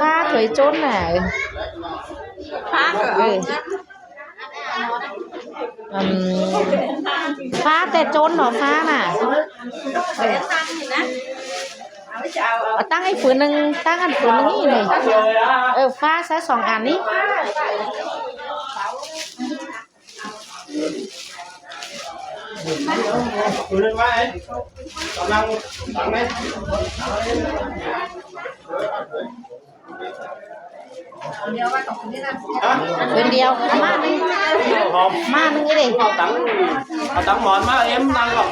ຟ້າຖ້ວຍຈົນນະ ຟ້າກໍເອົາ ເອີ ອືມ ຟ້າແຕ່ຈົນເນາະ ຟ້ານະ ເອີ ເອົາຕັ້ງອີກຝືນໜຶ່ງ ຕັ້ງອັນຝືນໜຶ່ງນີ້ນີ້ ເອີ ຟ້າໃສ່ສອງອັນນີ້. ເດືອນດຽວ ມາໜຶ່ງ ມາໜຶ່ງເດ້ ເອົາຕັງ ເອົາຕັງໝອນມາເອັມນັ່ງກ່ອນ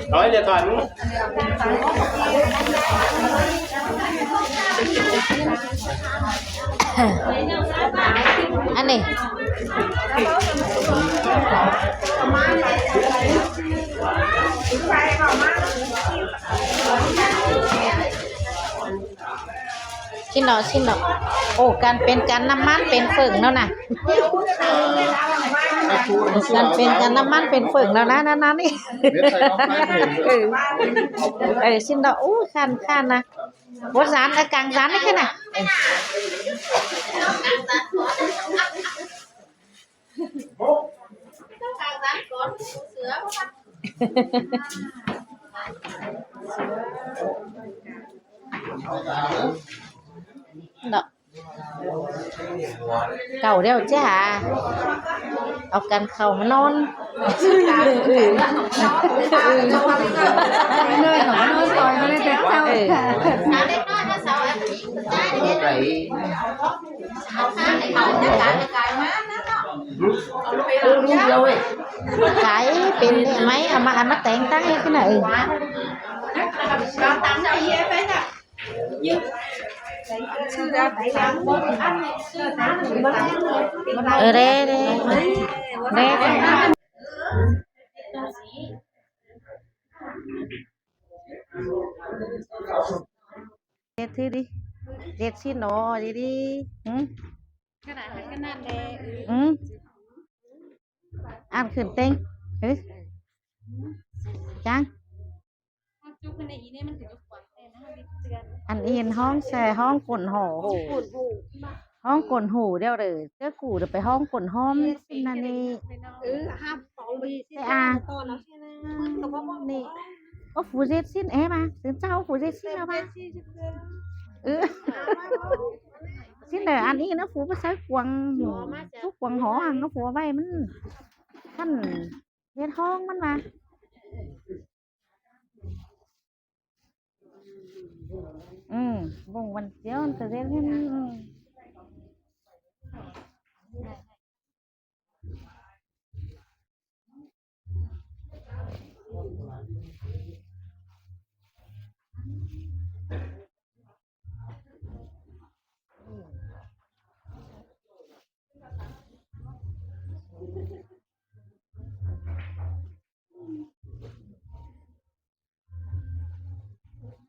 ເອົາເດ ຖອຍ ອັນນີ້ ຊິເນາະ ຊິເນາະ ໂອ້ ການເປັນການນຳມານເປັນເຝີງແລ້ວນະ ການເປັນການນຳມານເປັນເຝີງແລ້ວນະ ນັ້ນໆ ນີ້ ເອີ ເອີ ຊິເນາະ ໂອ້ ຄັນ ຄັນນະ ບົດສານ ອາກາງສານນີ້ຄືນະ ເອີ ເນາະ ເກົ່າແລ້ວຈ້າ ເອົາກັນເຂົ້າມານອນ ເອີ ເອີ ກາຍເປັນໄມ້ ເອົາມາ ເອົາມາແຕ່ງຕັ້ງໃຫ້ຂຶ້ນນະ ເອີ ເອີ ເດ້ ເດ້ ເດ້ ເຮັດທີ່ດີ ເຮັດຊີ້ນໜໍ່ດີໆ ຫື ຂະໜາດ ຂະໜາດແທ້ ອືມ ອ່ານຂຶ້ນເຕັງ ເອີ ຈັ່ງ ອັນອີ່ນຮ້ອງແຊ ຮ້ອງກົ້ນຫໍ ຮ້ອງກົ້ນຫູດຽວເດີ ເຈົ້າກູດຽວໄປຮ້ອງກົ້ນຫອມນັ້ນນີ້ ເອີ ຮັບຂອງດີຊິ ອາ ນີ້ ໂອ້ ຟູເຈັດຊິນແອມາ ເຈົ້າຟູເຈັດຊິນເອົາມາ ເອີ ຊິນເດີ ອັນນີ້ນະ ຟູໄປໃສ່ກວງ ສຸກກວງຫໍຫັ້ນນະ ຟູໄວ້ມັນ ມັນເຮັດຫ້ອງມັນວ່າ ອືມ ບົງວັນດຽວມັນຈະເຮັດໃຫ້ມັນ ອືມ.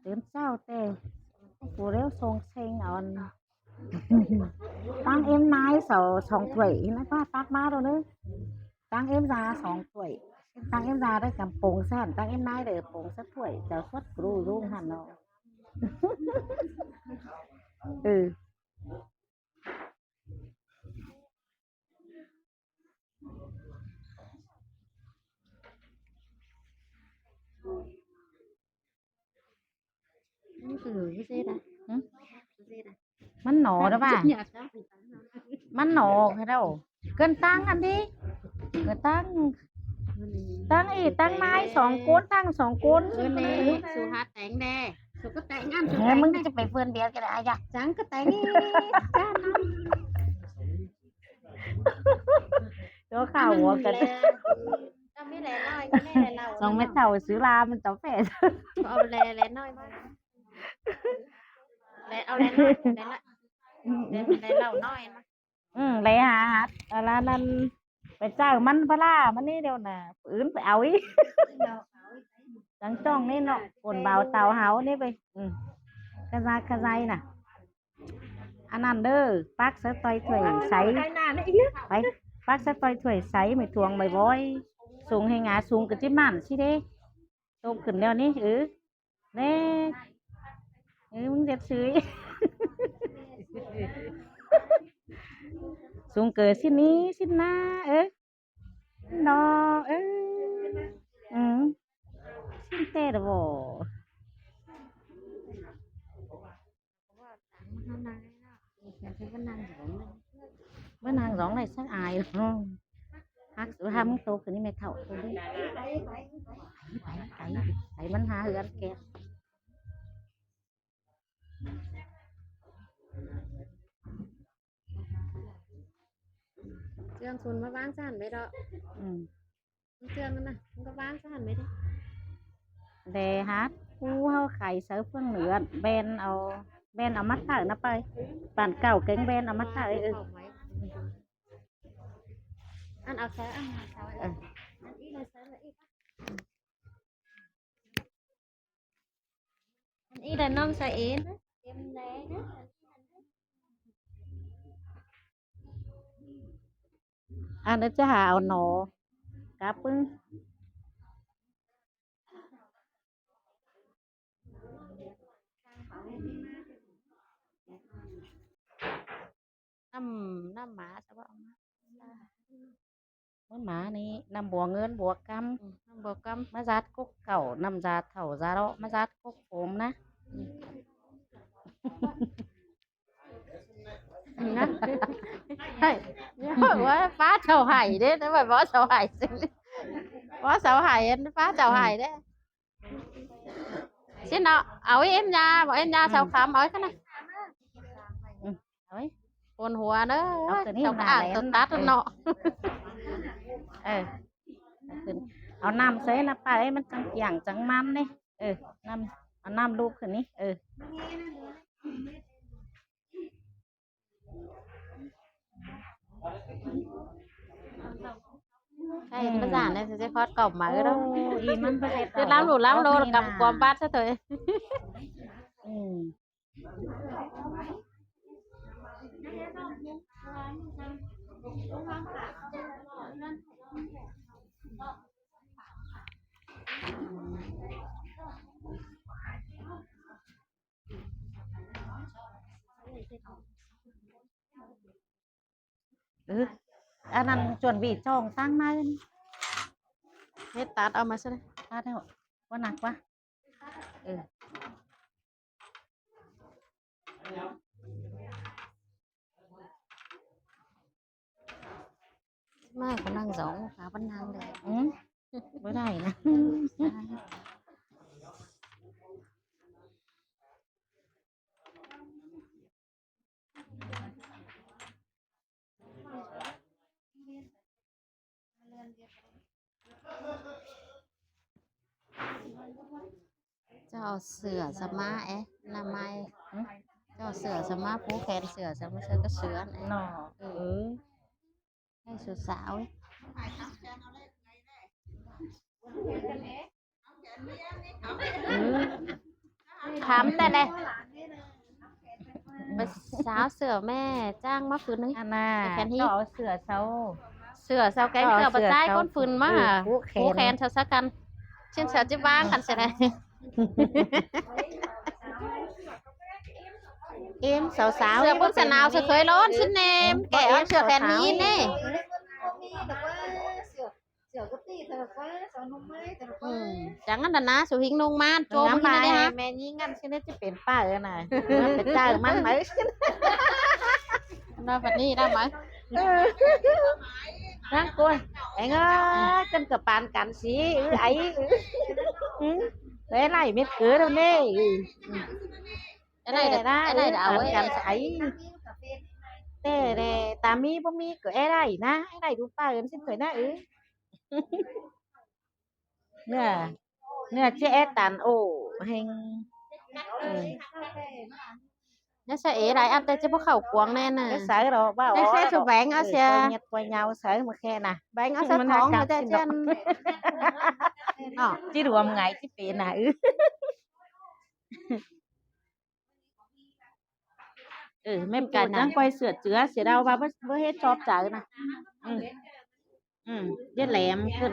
ຕື່ນເຊົ້າແຕ່ ໂອ້ໂຫ ແລ້ວຊົງເຊັງເອົາອັນ ຕັ້ງເອັມນາຍເສົາສອງຖ້ວຍ ເຫັນໄດ້ປ້າຕັກມາໂລດເດີ ຕັ້ງເອັມຊາສອງຖ້ວຍ ຕັ້ງເອັມຊາໄດ້ກຳປົງຊັ້ນ ຕັ້ງເອັມນາຍໄດ້ປົງສັກຖ້ວຍ ເຈົ້າສົດກຣູລຸງຫັ້ນເນາະ ເອີ. ມັນໜໍດະວ່າ ມັນໜໍກະເດ້າ ເກີນຕັ້ງອັນດີ ເກີນຕັ້ງ ຕັ້ງອີກ ຕັ້ງນາຍສອງຄົນ ຕັ້ງສອງຄົນ ເອີ ນີ້ ສູຫາແຕ່ງແດ່ ສູກະແຕ່ງງານ ເອີ ມຶງຈະໄປເພິ່ນບຽດກະໄດ້ ອາຍະ ຈັງກະແຕ່ງອີກ ຈ້ານຳ ຕົວຂາວຫົວກັນ ຕ້ອງມີແຫຼນ້ອຍ ມີແຫຼເຫຼົ້າ ສອງແມ່ເຖົ້າຊື້ລາມັນເຈົ້າແຟ ເອົາແຫຼ ແຫຼນ້ອຍມາ ແຫຼ ເອົາແຫຼນ້ອຍ ແຫຼນ້ອຍ ແຫຼ ແຫຼເຫຼົ້ານ້ອຍມາ ອືມ ແຫຼຫາ ອັນນັ້ນ ໄປຈ້າງມັນພະລາ ມັນນີ້ດຽວນະ ອື່ນໄປເອົາອີກ ຈັ່ງຈ້ອງນີ້ເນາະ ຄົນບ່າວເຕົາເຮົານີ້ໄປ ອືມ ກະຊາກກະໄຊນະ ອັນນັ້ນເດີ ຕັກໃສ່ຕ່ອຍຖ້ວຍໃສ ໄປ ຕັກໃສ່ຕ່ອຍຖ້ວຍໃສ ໄມ້ຖ້ວງໄມ້ບອຍ ສູງໃຫ້ງາ ສູງກະຈິໝັ້ນຊິເດ ໂຕຂຶ້ນແລ້ວນີ້ ເອີ. ແນ່ ເອີ ມຶງເຮັດຊື່ ສູງເກີຊິນີ້ຊິນາ ເອີ ເນາະ ເອີ ອືມ ຊິນແຕ່ລະບໍ່ ມານັ່ງສອງໄດ້ ສັກອາຍເນາະ ຮັກ ຫາມຶງໂຕຂຶ້ນນີ້ແມ່ເຖົ້າ ໂຕນີ້ ໄປ ໄປ ໄປ ໄປ ມັນຫາເຮືອນແກະ ເຄື່ອງຊຸນມາວາງຊັ້ນໄວ້ເດາະ ອືມ ເຄື່ອງນັ້ນນະ ມັນກໍວາງຊັ້ນໄວ້ເດ ແລຫາຜູ້ເຮົາໄຂໃສ່ເຟືອງເຫຼືອ ແບນເອົາ ແບນເອົາມາເຕີນະໄປ ປານເກົ່າເກັ່ງແບນເອົາມາເຕີ ເອີ ອັນເອົາໃສ່ ອັນເອົາໃສ່ ເອີ ອັນອີກໃສ່ອີກ ອັນນີ້ແຫຼະນ້ອງສະເອນ ເຕັມແລ້ວນະ ອັນນັ້ນຈະຫາເອົາໜໍກັບປຶ້ງ ນ້ຳ ນ້ຳໝາຊະເບາະ ນ້ຳໝານີ້ ນ້ຳບົວເງິນບົວກຳ ອືມ ນ້ຳບົວກຳ ມາສາດກົກເຂົ້າ ນ້ຳຢາເຖົ້າຢາເລາະ ມາສາດກົກໂຟມນະ ອືມ ນະ ໃຫ້ ວ່າຟ້າເຈົ້າໃຫ້ເດ້ ແຕ່ວ່າບໍ່ເຈົ້າໃຫ້ ບໍ່ເຈົ້າໃຫ້ ຟ້າເຈົ້າໃຫ້ເດ້ ຊິເນາະ ເອົາເອັນຢາ ບໍ່ເອັນຢາ ອືມ ເຈົ້າຄຳ ເອົາໄວ້ຫັ້ນນະ ອືມ ເອົາໄວ້ ປົນຫົວເດີ ເອົາຕົວນີ້ ເຈົ້າກໍອ້າງຕົວຕັດເນາະ ເອີ ເອົາຂຶ້ນ ເອົານ້ຳໃສ່ນະປ້າເອີຍ ມັນຈັ່ງກ້ຽງຈັ່ງມັນເດ້ ເອີ ນ້ຳ ເອົານ້ຳລູກຂຶ້ນນີ້ ເອີ ໃຫ້ປະສານໃຫ້ຊິຄອດກອບມາເດີ ໂອ້ ອີມັນບໍ່ເຮັດ ເຮັດລຳຫຼູລຳໂລ ກຳກວມບາດຊະເທີຍ ອືມ. ເອີ ອັນນັ້ນຈວນຫວີດຊ່ອງຕັ້ງມາ ເຮັດຕັດເອົາມາຊະເລີຍ ຕັດເອົາ ບໍ່ໜັກວະ ເອີ ມາກໍນັ່ງສອງຂາ ມັນນັ່ງໄດ້ ອືມ ບໍ່ໄດ້ນະ. ເຈົ້າເອົາເສື້ອສະມາແອະ ນາໄມ້ ເຈົ້າເອົາເສື້ອສະມາ ຜູກແຂນເສື້ອສະມາ ໃສ່ກະເສື້ອແອະ ເນາະ ເອີ ໃຫ້ສາວໆ ເອີ ຄຳແຕ່ໃດ ໄປສາວເສື້ອແມ່ຈ້າງມາຝືນໜຶ່ງ ອັນນ່າ ແຂນຮີ ເຈົ້າເອົາເສື້ອເຊົາ ເສື້ອເຊົາແກງເສື້ອປະຈາຍກົ້ນຝືນມາ ເອີ ຜູກແຂນ ຜູກແຂນເຊົາຊະກັນ ຊິນເສື້ອຈິບວາງກັນຊະໄດ ເອັມສາວໆ ເສື້ອບຸນສະໜາວສະເຄີຍຮ້ອນຊິນແນມ ແກະເອົາເສື້ອແຂນຮີແນ່. ເສື້ອກະຕີເທື່ອລະກວ່າ ເສື້ອນຸ່ງໄມ້ເທື່ອລະກວ່າ ອືມ ຈັ່ງນັ້ນນະ ສຸຫິງນຸ່ງມາໂຈມມາໃຫ້ແມ່ຍິງຫັ້ນຊິໄດ້ຈະເປັນປ້າເອີນະ ເປັນເຈົ້າມັນໄໝ ນະບັດນີ້ໄດ້ໄໝ ເອີ ນາງກວນ ໄອ້ເງີ້ຍ ກັນກະປານກັນຊິ ອື ໄອ້ ອື ໄດ້ໄລ່ເມັດເກີເທົ່ານີ້ ອື ອື ໄດ້ ໄດ້ ໄດ້ ເອົາກັນໃສ ແຕ່ແດ່ ຕາມີບໍ່ມີກໍແອໄດ້ນະ ແອໄດ້ດູປ້າເອີນຊິເຄີຍນະ ເອີ ເນື້ອ ເນື້ອເຈແອຕັນໂອແຮງ ເອີ ຍາສະເອຫຼາຍອັນ ແຕ່ຈະບໍ່ເຂົ້າກວງແນ່ນະ ໃສ່ດອກ ວ່າ ໃສ່ສະແບງເອົາເສຍ ເອີ ຍາດກວຍຍາວໃສ່ມາແຄ່ນະ ແບງເອົາສະຖອງ ມັນຈະເນາະ ເນາະ ຈິລວມໄງ ຈິເປັນນະ ເອີ. ເອີ ແມ່ນກັນນະ ຈັ່ງກວຍເສື້ອເຈືອ ເສຍດາຍວ່າບໍ່ ບໍ່ເຮັດຊອບໃຈນະ ອືມ ອືມ ຢ່າແຫຼມຂຶ້ນ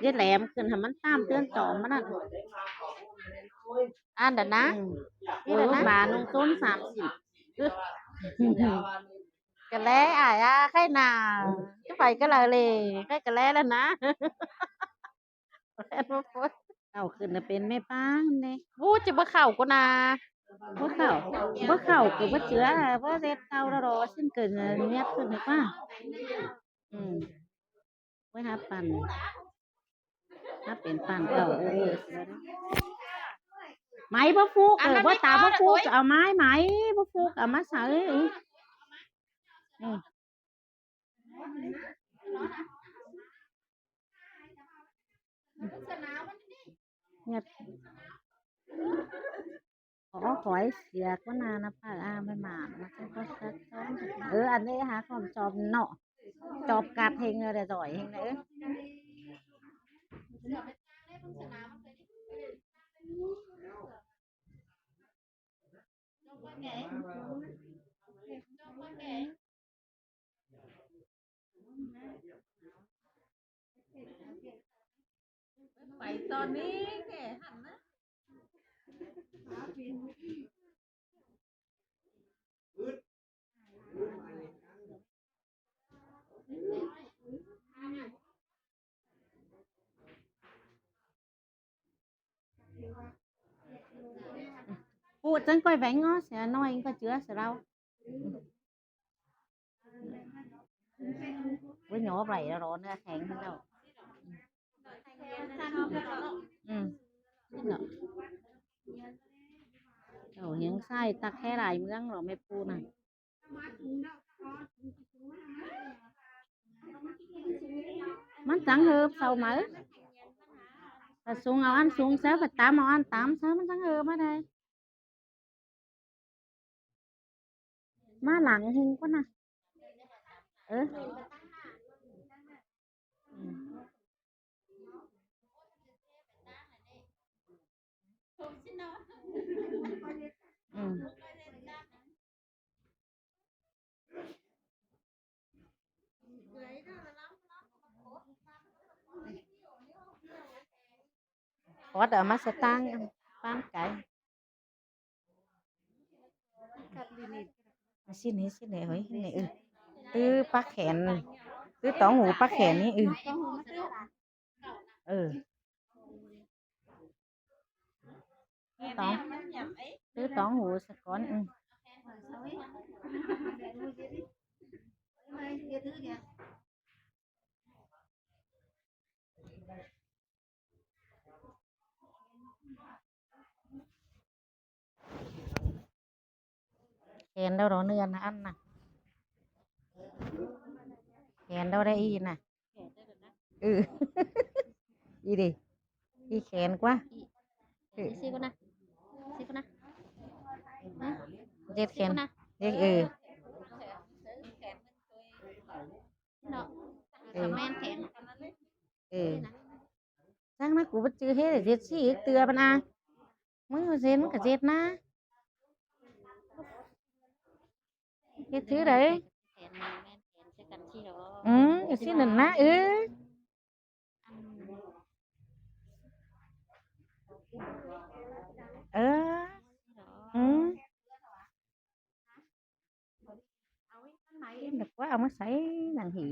ຢ່າແຫຼມຂຶ້ນ ໃຫ້ມັນຕາມເຕືອນຈອມມັນນັ້ນ ອ່ານດານະ ອືມ ນີ້ດານະ ໂອ້ຍ ບາດໜຶ່ງຕົ້ນສາມສິບ ກະແລອ້າຍອາ ໄຄນາ ຈະໄປກະລາເລ ໄຄກະແລແລ້ວນະ ແລ່ນມາໂພດ ເຂົ້າຂຶ້ນນະເປັນແມ່ປ້າແດ່ ໂອ້ ຈະບໍ່ເຂົ້າກໍນາ ບໍ່ເຂົ້າ ບໍ່ເຂົ້າກໍບໍ່ເຈື່ອ ບໍ່ເຮັດເຂົ້າລະລໍ ຊິນເກີນຍຽບຂຶ້ນດີກວ່າ ອືມ ໄວ້ຫາປັ່ນ ຖ້າເປັນປັ່ນເຂົ້າ ເອີ ໄມ້ບໍ່ຟູກ ເອີ ບໍ່ຕາບໍ່ຟູກ ເອົາໄມ້ ໄມ້ບໍ່ຟູກ ເອົາມາໃສ່ ອື ເຫືອດ ຂໍ ຂໍໃຫ້ເສຍກ່ອນນະ ນະປາກອາ ໄປໝານນະ ເອີ ອັນນີ້ຫາຄວາມຈອມເນາະ ຈອບກັດເຮັງເດີ ຈ່ອຍເຮັງເດີ. ໄປຕອນນີ້ແກຫັ້ນນະ ປູດຈັ່ງຂ້ອຍແຫວງງໍເສຍໜ້ອຍ ກໍເຈື່ອໃສ່ລາວ. ໂອ້ຍ ຫຍໍ້ໄປແລ້ວເນາະ ເນື້ອແຂງແລ້ວ. ອືມ ເນາະ ເຈົ້າຫຽງຊ້າຍຕັກແທ້ຫຼາຍເມືອງເນາະ ແມ່ປູນະ. ມັນຈັ່ງເຫີບເຊົາມາ ເອີ ປະຊຸງເອົາອັນຊຸງຊະ ປະຕຳເອົາອັນຕຳຊະ ມັນຈັ່ງເຫີບມາໄດ້ ມາຫຼັງເຮັງພຸ້ນນະ ເອີ. ອືມ ອືມ ຂໍເອົາມາສະຕາງປານໄກ. ຊີ້ນນີ້ ຊີ້ນນີ້ ເຮີ້ຍ ນີ້ ເອີ ຕື້ປາກແຂນ ຕື້ຕອງຫູປາກແຂນນີ້ ເອີ ເອີ ຕອງ ຕື້ຕອງຫູສະກ່ອນ ເອີ. ແຂນລາວເນາະ ເນື້ອນະ ອັນນະ ແຂນລາວໄດ້ອີ່ນະ ເອີ ອີ່ເດ ອີ່ແຂນກວ່າ ເອີ ຊີ້ກ່ອນນະ ຊີ້ກ່ອນນະ ເຈັດແຂນ ເຈັດ ເອີ ເນາະ ເອີ ແມ່ນແຂນ ເອີ. ຊ່າງນະ ກູບໍ່ຈື່ເຮັດ ເຮັດຊີ້ອີກເທື່ອບັດນະ ມຶງເຊັນມັນກະເຈັດນະ ເຮັດຄືໃດ ແຂນມັນແມ່ນແຂນຄືກັນຊີ້ດອກ ອືມ ຈັ່ງຊີ້ນັ້ນນະ ເອີ ອັນ ເອີ ອືມ. ເຫັນແບບວ່າເອົາມາໃສ່ໜັງຫີ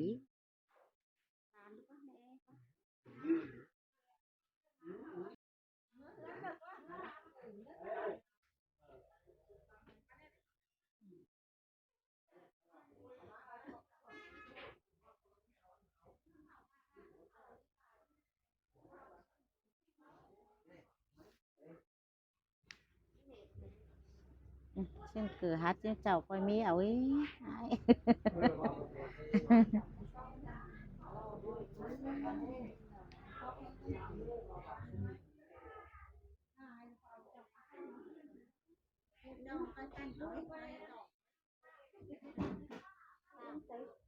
ອືມ ເຊິ່ງເກີດຫາເຈົ້າຂ້ອຍມີເອົາອີກ.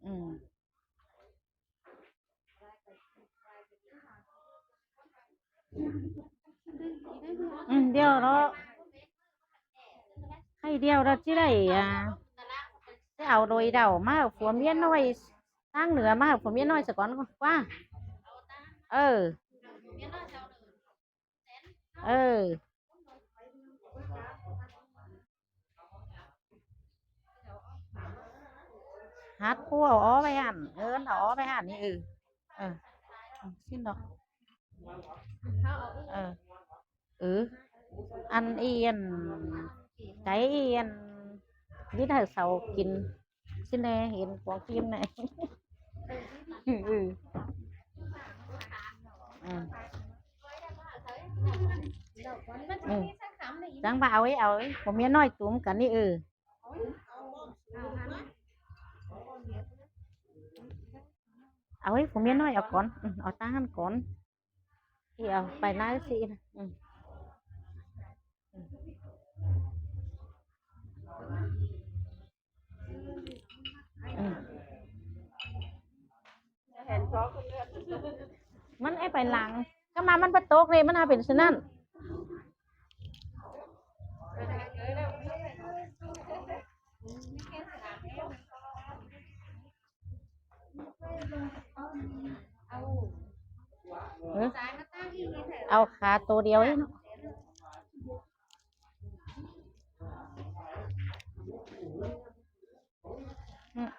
ອືມ ອືມ ດຽວເນາະ ໃຫ້ດຽວເນາະ ຊິໄດ້ ອ່າ ຊິເອົາໂດຍເດົາມາໃຫ້ຜົວເມຍນ້ອຍ ທາງເໜືອມາໃຫ້ຜົວເມຍນ້ອຍສາກ່ອນກວ່າ ເອີ. ເອີ ເອີ ຫັດຄົວເອົາໄວ້ຫັ້ນ ເອີ້ນເອົາໄວ້ຫັ້ນນີ້ ເອີ ເອີ ຊິນດອກ ເອີ ເອີ ອັນອີອັນ ໄກ່ອີອັນ ວິດໃຫ້ເຊົາກິນຊິແນ່ ເຫັນຂອງກິນແນ່ ເອີ ອືມ ອືມ ຈັ່ງວ່າເອົາໄວ້ ເອົາໄວ້ ຜົວເມຍນ້ອຍຕຸ້ມກັນນີ້ ເອີ ເອົາໄວ້ ຜົວເມຍນ້ອຍເອົາກ່ອນ ອືມ ເອົາຕາງຫັ້ນກ່ອນ ທີ່ເອົາໄປນາຊິ ອືມ ອືມ ອືມ ມັນໄອ້ໄປຫຼັງ ກະມາມັນບໍ່ຕົກເດ້ ມັນຫາເປັນຊັ້ນນັ້ນ ເອີ ເອົາຂາໂຕດຽວເອງເນາະ ອືມ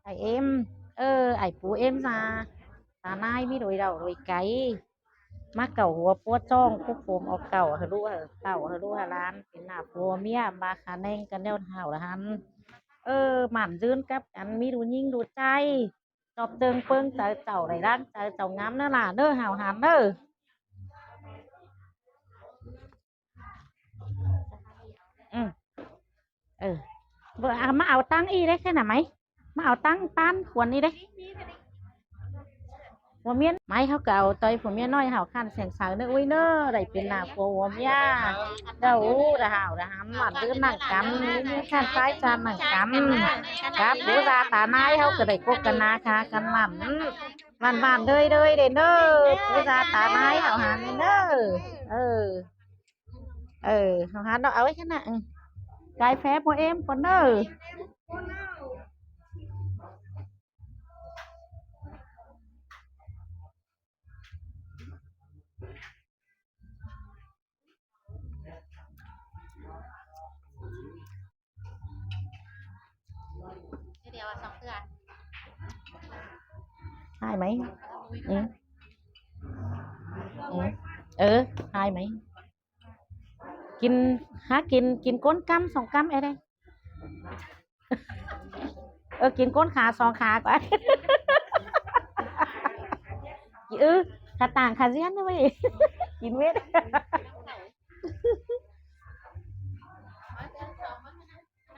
ອ້າຍເອັມ ເອີ ອ້າຍປູເອັມວ່າ ຕານາຍມີໂດຍເດົາໂດຍໄກ ມາເກົາຫົວປົວຈ້ອງ ຄຸບໂປມເອົາເກົາໃຫ້ລູກໃຫ້ເຕົ້າ ໃຫ້ລູກໃຫ້ຫຼານ ເປັນໜ້າຜົວເມຍ ມາຂະແໜງກັນແນວເຖົ້າລະຫັ້ນ ເອີ ໝັ້ນຍືນກັບກັນ ມີດູຍິງດູໃຈ ຕອບເຕີງເປິງໃຈເຈົ້າ ໄດ້ດັ່ງໃຈເຈົ້າງາມເດີຫຼ້າເດີ ຫ້າວຫັນເດີ. ອືມ ເອີ ບໍ່ ເອົາ ມາເອົາຕັງອີ່ເດ້ ແຄ່ນະໄໝ ມາເອົາຕັງປານຄວນນີ້ເດ້ ຜົວເມຍ ໄໝ ເຮົາກະເອົາຕ່ອຍຜົວເມຍນ້ອຍເຮົາຄັນສຽງສາວເນີ ອຸ້ຍເນີ ໄດ້ເປັນໜ້າຜົວເມຍ ເຈົ້າ ໂອ້ ດາຫາວດາຫຳ ບ້ານເດີນນັ່ງກຳ ມີແຄ່ນຊາຍຊານນັ່ງກຳ ກັບຜູ້ຊາຕານາຍ ເຮົາກະໄດ້ກົບກັນໜ້າຄາກັນໝັ້ນ ບ້ານໆເດີຍໆເດີ ຜູ້ຊາຕານາຍເຮົາຫັ້ນເດີ ເອີ. ເອີ ເຮົາຫັນເນາະ ເອົາໄວ້ຊັ້ນນະ ເອີ ກາຍແຟໂປເອມກ່ອນເດີ. ດຽວສອງເທື່ອ ຫາຍໄໝ? ອືມ ອືມ ເອີ ຫາຍໄໝ? ກິນ ຫາກິນ ກິນກົ້ນກຳສອງກຳເອເດ້ ເອີ ກິນກົ້ນຂາສອງຂາກ່ອນ ເອີ ຂາຕ່າງຂາຊຽນເວີຍ ກິນເວັດ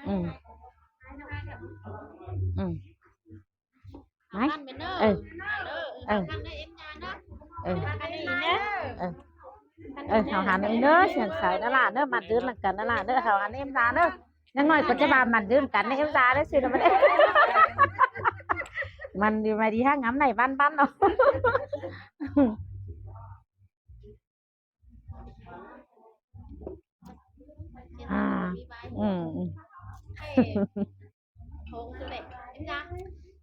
ອືມ ອືມ. ໄປ ເອີ ເອີ ເອີ ເອີ ເຮົາຫັນເດີ ສຽງສາຍນະຫຼ້າເດີ ມາດື່ມນຳກັນນະຫຼ້າເດີ ເຮົາຫັນເອັມດາເດີ ຢ່າງໜ້ອຍກໍຈະວ່າມັນດື່ມກັນເອັມດາເດີ ຊື່ນະ ມັນ ມັນຢູ່ມາດີຫາງາມໃນບ້ານໆເນາະ. ອືມ ອືມ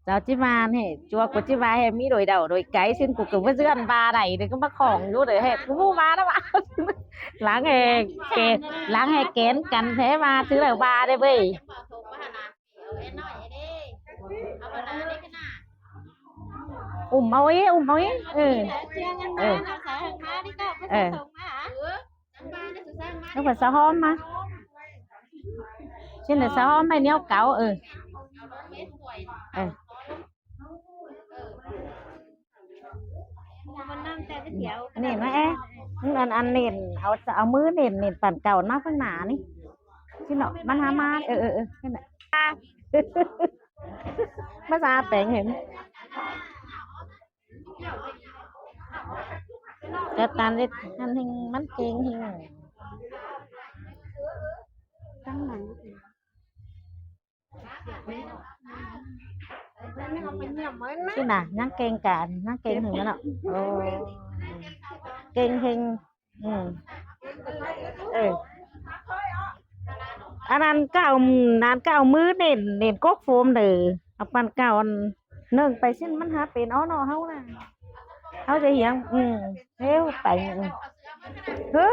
ເຈົ້າຈິວ່າແທ້ ຈົວກວ່າຈິວ່າແທ້ ມີໂດຍເດົາໂດຍໄກ ຊຶ່ງກູກະບໍ່ເຊື່ອວ່າໄດ້ເດີ ກະມາຂອງຢູ່ເດີ ແທ້ກູຮູ້ວ່າແລ້ວວ່າ ຫຼັງແຮ່ແກນ ຫຼັງແຮ່ແກນກັນແທ້ວ່າ ຖືແລ້ວວ່າເດ້ເວີຍ. ອຸ້ມເອົາອີກ ອຸ້ມເອົາອີກ ເອີ ເອີ ເອີ ເອົາໄປສະຫອມມາ ຊິໄດ້ສະຫອມໄມ້ໜຽວເກົ່າ ເອີ ເອີ ນີ້ມາແອ ອັນ ອັນ ອັນ ເໜັນ ເອົາ ເອົາມືເໜັນ ເໜັນປານເກົ່າມາຂ້າງໜ້ານີ້ ຊິເນາະ ມັນຫາມາ ເອີ ເອີ ເອີ ນັ້ນແຫຼະ. ພາສາແປງເຫັນ ແຕ່ຕານເຮັດຫັ້ນແຮ່ງ ມັນເກັ່ງແຮ່ງ ຕັ້ງໜັງ ຊີ້ນະ ຍັງເກັ່ງການ ຍັງເກັ່ງເຫັນມັນເນາະ ໂອ້ ເກັ່ງແຮ່ງ. ອືມ ເອີ ອັນນັ້ນກະເອົາ ນັ້ນກະເອົາມືເໜັນ ເໜັນກົກໂຟມເດີ ເອົາປານເກົ່າ ອັນ ເໜິ່ງໄປຊີ້ນ ມັນຫາເປັນ ເອົາເນາະ ເຮົານະ ເຮົາຈະຫຽງ ອືມ ເຮັວໄປ ອືມ ເຮີ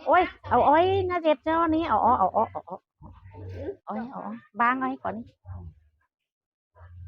ໂອ້ຍ ເອົາອ້ອຍນະເຈັບເຈົ້ານີ້ ເອົາ ເອົາ ເອົາ ເອົາ ເອົາ ເອົາ ເອົາ ເອົາ ວາງເອົາໃຫ້ກ່ອນນີ້.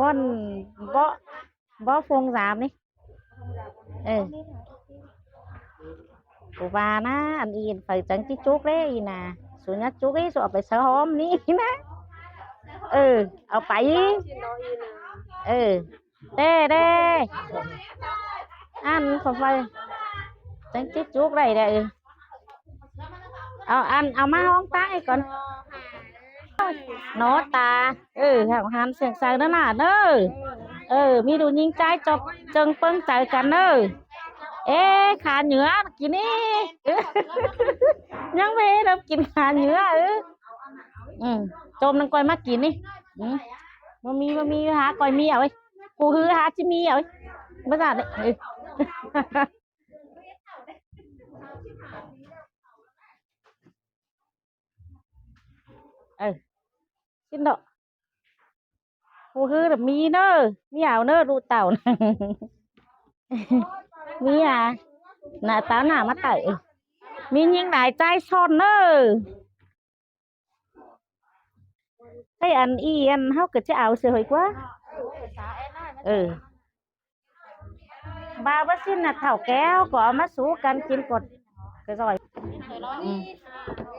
ວ່ອນ ບໍ່ ບໍ່ ຟົງສາມນີ້ ເອີ ກູວ່ານະ ອັນອີ່ນໄຟຈັ່ງຈິຈຸກເດ້ອີ່ນະ ສູຍັດຈຸກອີ່ ສູເອົາໄປສະຫອມນີ້ນະ ເອີ ເອົາໄປ ເອີ ແດ່ໆ ອັນຂອງໄຟຈັ່ງຈິຈຸກໄດ້ເດ້ ເອົາ ອັນ ເອົາມາຮອງຕາໃຫ້ກ່ອນ ໜໍຕາ ເອີ ເຮົາຫັນສຽງໃສ່ເດີຫຼ້າເດີ ເອີ ມີດູຍິງໃຈຈົບຈຶ່ງເປິງໃຈກັນເດີ ເອ ຂາເຫຍື້ອກິນນີ້ ຍັງບໍ່ເຫັນເຮົາກິນຂາເຫຍື້ອ ເອີ ອືມ ຕົ້ມນຳກ້ອຍມາກິນນີ້ ອືມ ບໍ່ມີ ບໍ່ມີ ຫາກ້ອຍມີເອົາເວີຍ ກູຮືຫາຊິມີເອົາເວີຍ ບໍ່ຊັ້ນເອີ ເອີ ກິນເນາະ ໂອ້ ຄືມີເດີ ມີເອົາເດີ ລູກເຕົ້າ ມີຫາ ໜ້າຕາໜ້າມາໄຕ ມີຍິງຫຼາຍໃຈຊ່ອນເດີ ໃຫ້ອັນອີ່ອັນ ເຮົາກໍຈະເອົາເສຍຫອຍກວ່າ ເອີ ບາວບໍ່ສິ້ນນະ ເຖົ້າແກ້ວກໍເອົາມາສູ່ກັນກິນກົດ ກໍຊ່ອຍ ອືມ.